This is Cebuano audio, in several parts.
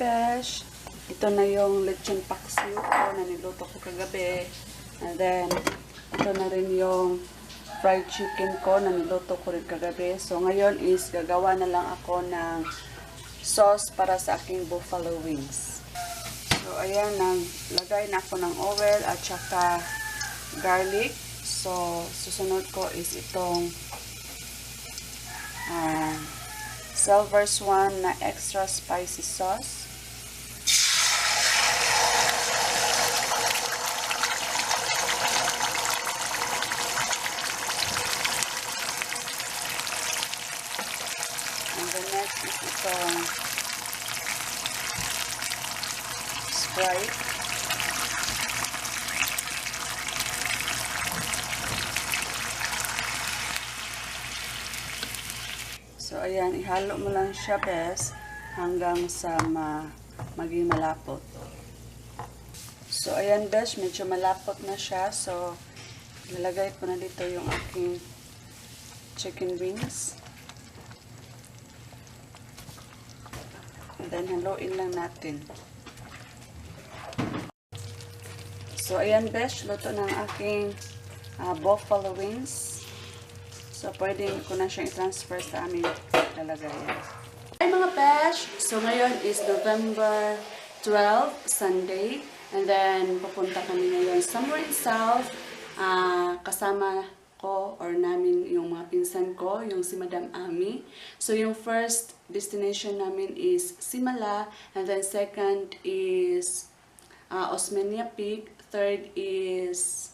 Besh! Ito na yung lechon paksiw ko na niluto ko kagabi. And then, ito na rin yung fried chicken ko na niluto ko rin kagabi. So, ngayon is gagawa na lang ako ng sauce para sa aking buffalo wings. So, ayan, naglagay na ako ng oil at saka garlic. So, susunod ko is itong Silver Swan na extra spicy sauce. And the next is itong Sprite. So, ayan, ihalo mo lang siya, bes, hanggang sa maging malapot. So, ayan, bes, medyo malapot na siya. So, nilagay ko na dito yung aking chicken wings. And then, haluin lang natin. So, ayan, besh, luto ng aking buffalo wings. So, pwede ko na siyang i-transfer sa aming lalagayan. Hi, mga besh! So, ngayon is November 12, Sunday. And then, pupunta kami ngayon somewhere in South. Kasama ko or namin yung mga pinsan ko, yung si Madam Ami. So, yung first destination namin is Simala. And then, second is Osmeña Peak. Third is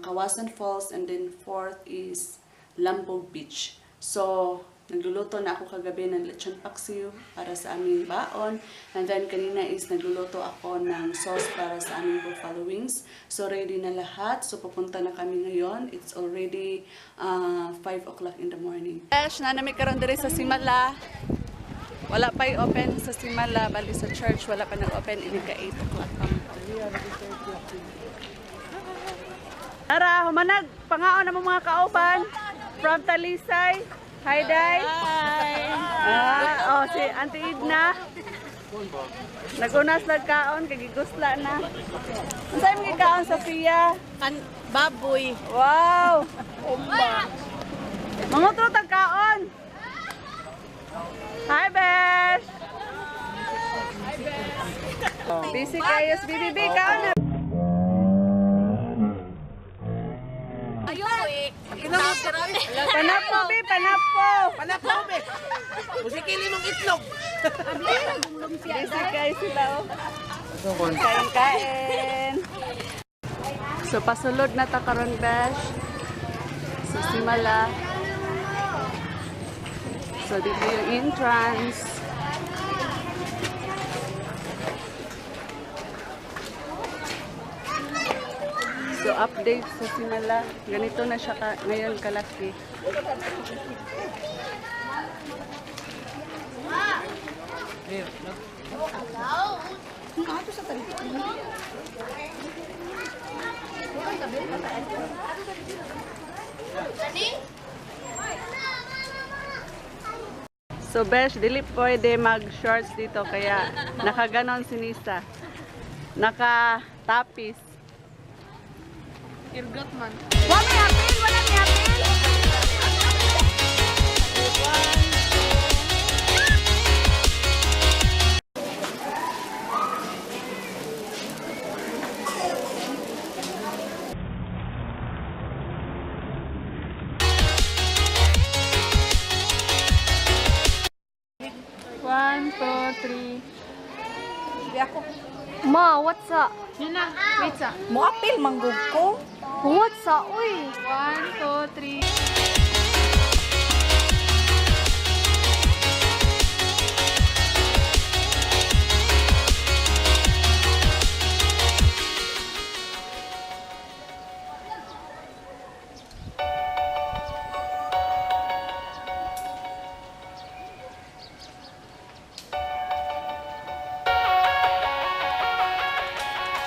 Kawasan Falls, and then fourth is Lambog Beach. So, nagluluto na ako kagabi ng lechon paksiw para sa aming baon. And then, kanina is nagluluto ako ng sauce para sa aming buffalo wings. So, ready na lahat. So, pupunta na kami ngayon. It's already 5 o'clock in the morning. Ash, nanami karon diri sa Simala. Wala pa open sa Simala. Bali sa church, wala pa nag-open. Ini ka 8 o'clock pa. Tara, humanag. Pangaon na mo mga kauban. From Talisay. Hi, Day. Hi. Oh, si Auntie Edna. Nagunas nagkaon, kay gigusla na. Unsa imong gikaon, Sofia? Kan baboy. Wow. Mangutro tag kaon. Hi, Besh. Hi, Besh. Busy kayo, BBB, kaon na. Ayoko eh. Panapo, be, panapo. Panapo, be. Musikili mong itlog. Busy kayo sila, oh. Kain, kain. So, pasulod na ta karon, Besh. So, Simala. So, dito yung entrance. So, update sa Simala. Ganito na siya ngayon kalaki. So, Besh, dili pwede mag-shorts dito kaya nakaganon si Nisa. Nakatapis. Irgot man. Wala may apil! Wala may apil! One, two, three. Ma, what's up? Yun na. Wait sa. Moapil manggug ko. What's up? Uy! 1, 2, 3.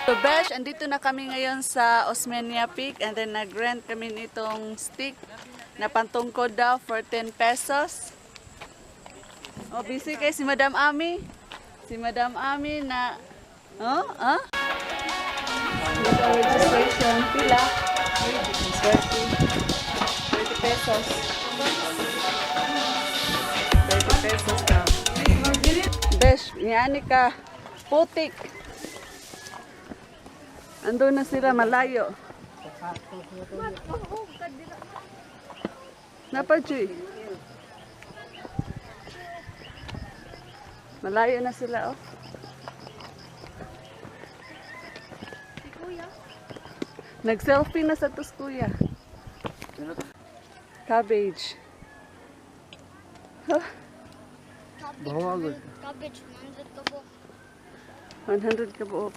So, Besh, andito na kami ngayon sa Osmeña Peak and then nag-rent kami nitong stick na pantungkod daw for 10 pesos. Oh, busy kay si Madam Ami. Si Madam Ami na... Oh, ah? Registration, pila? 30. 30 pesos. 30 pesos daw. Besh, ngani ka. Putik. Andun na sila, malayo. Napajoy. Malayo na sila, oh. Si Kuya. Nag-selfie na sa tus, kuya. Cabbage. Huh? Cabbage, 100 ka po. 100 ka buok.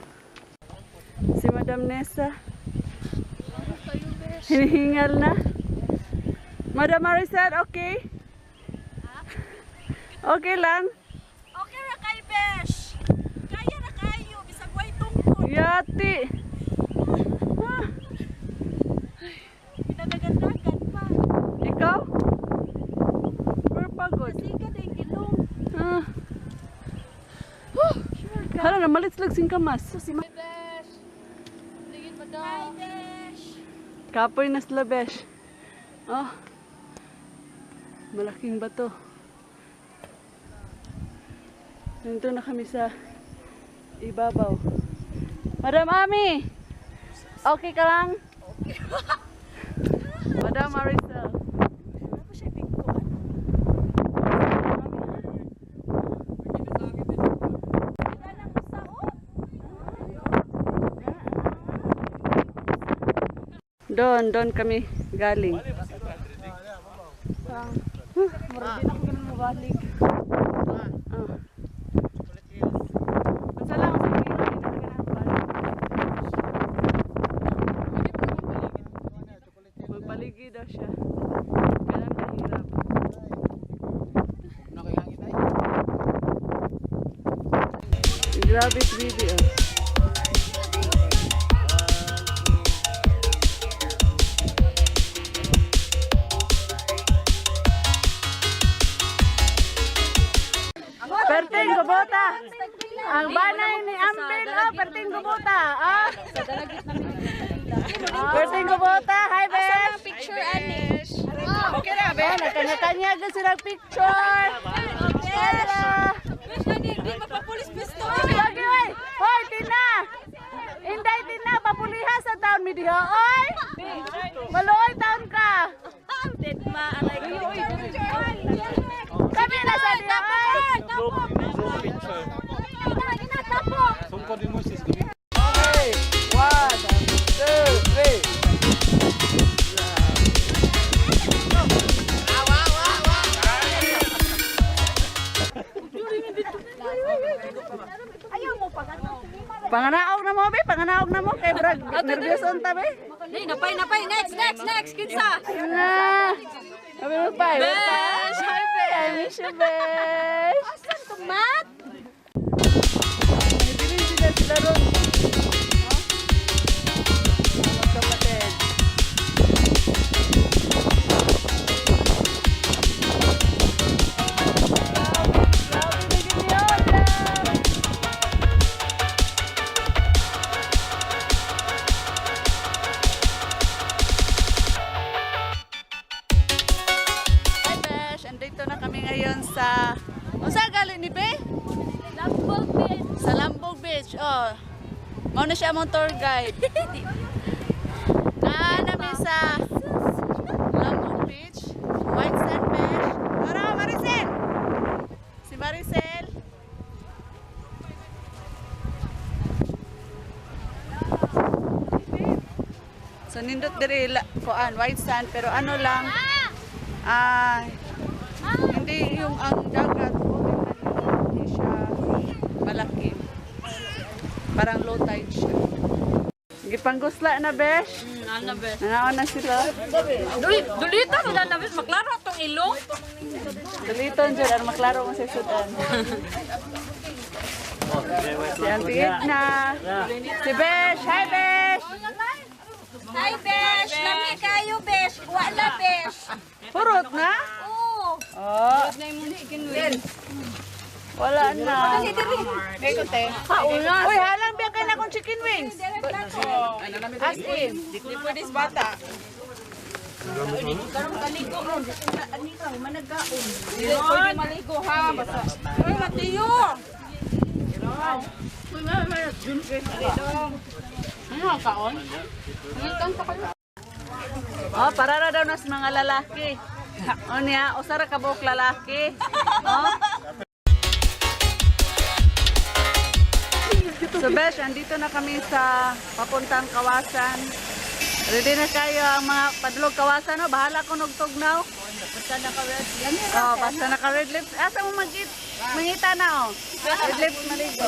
Si Madam Nessa. Hinihingal na. Madam Maricel, okay? Okay lang? Okay ra kay Besh. Kaya ra kayo bisag way tungkol. Yati! Ah, Pinadagandagan pa. ikaw? We're pagod. Sige na yung ilong. Ah. Huh. Hala na, malit lang singkamas. Hi Besh. Tingin mo daw. Hi Besh. Kapoy na sila, besh. Oh. Malaking bato. Nandito na kami sa ibabaw. Madam Ami! Okay ka lang? Okay. Madam Maricel. Ano siya bigkuan? Doon, doon kami galing. Murag din ako ganun mabalik. Ah. Unsa lang sa kilo, di na ka ganahan Magpaligi daw siya. Ganun kahirap. Grabe baby oh. Perting gubota. Ang banay ni Ampil, oh, perting gubota. Ah. Perting gubota. Hi, Besh. Picture ani. Okay na, Besh. Nagkanya-kanya gud sila picture. Hala. Besh ani, di mapapulis pisto. Lagi, oy. Hoy, Tina. Inday, Tina, papuliha sa taon mi diha, oy. Maluoy taon ka. Dead ma anay ko. Kami na sa diha, oy. One, two, three. Panganaog na mo, be. Panganaog na mo. Kay brag, nervyoso unta, be. Nay, napay napay next next next kinsa. Na. Sabi mo pa, Besh, hi Besh. I miss you, Besh. Asan tumat? Bilin sila sila ron. Huh? Magkapatid. Grabe, grabe na ganyan. Hi, Besh. Andito na kami ngayon sa... Unsa gali ni Be? Lambog Beach. Sa Lambog Beach. Oh. Mao na siya among tour guide. Naa nami sa Lambog Beach. White Sand Beach. Tara, Maricel! Si Maricel. So nindot diri kuan white sand pero ano lang ah hindi yung ang dagat o tingnan niyo, hindi siya malaki. Parang low tide siya. Gipanggusla na, besh. Ano Besh? Nanaon na sila. Duli, dulita sila na Besh, maklaro tong ilong. Daliton dyan, aron maklaro mo sa sudan. Si Auntie Edna. Si Besh. Hi, Besh! Hi Besh, lami kayo Besh. Wala Besh. Purot na? Oo. Oh. Wala na. Uy, halang biya kay na akong chicken wings. As in. Di pwede sa bata. Dili pwede maligo ha. Basta. Uy, Mateo! Oh, para ra daw nas mga lalaki. O niya, usa ra ka buok lalaki. Oh. So Besh, andito na kami sa papuntang Kawasan. Ready na kayo ang mga padulog Kawasan, no? Bahala ko nugtugnaw. Basta naka-red. Oh, basta naka red lips. Asa mo magit? Mangita na oh. Red lips maligo.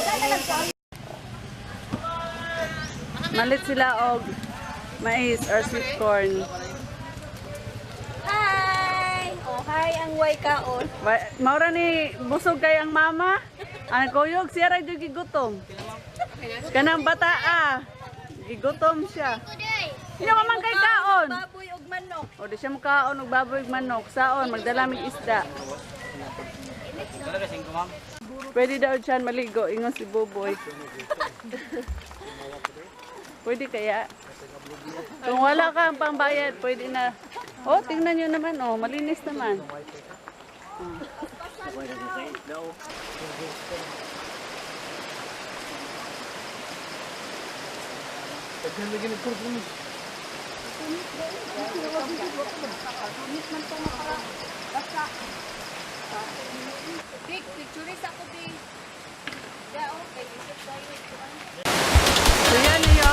Malit sila og mais or sweet corn. Hi! Oh, hi ang way kaon. Maura ni busog kay ang mama. Ang kuyog siya ra jud gigutom. Kanang bata ah. Gigutom siya. Sino ka man kay kaon? Baboy og manok. O di siya mukaon og baboy ug manok. Saon magdalamig isda. Pwede daw siya maligo ingon si Buboy. Pwede kaya? Kung wala kang pambayad, pwede na. Oh, tingnan nyo naman. Oh, malinis naman. Big picture sa ako, big. Yeah, okay. So yan.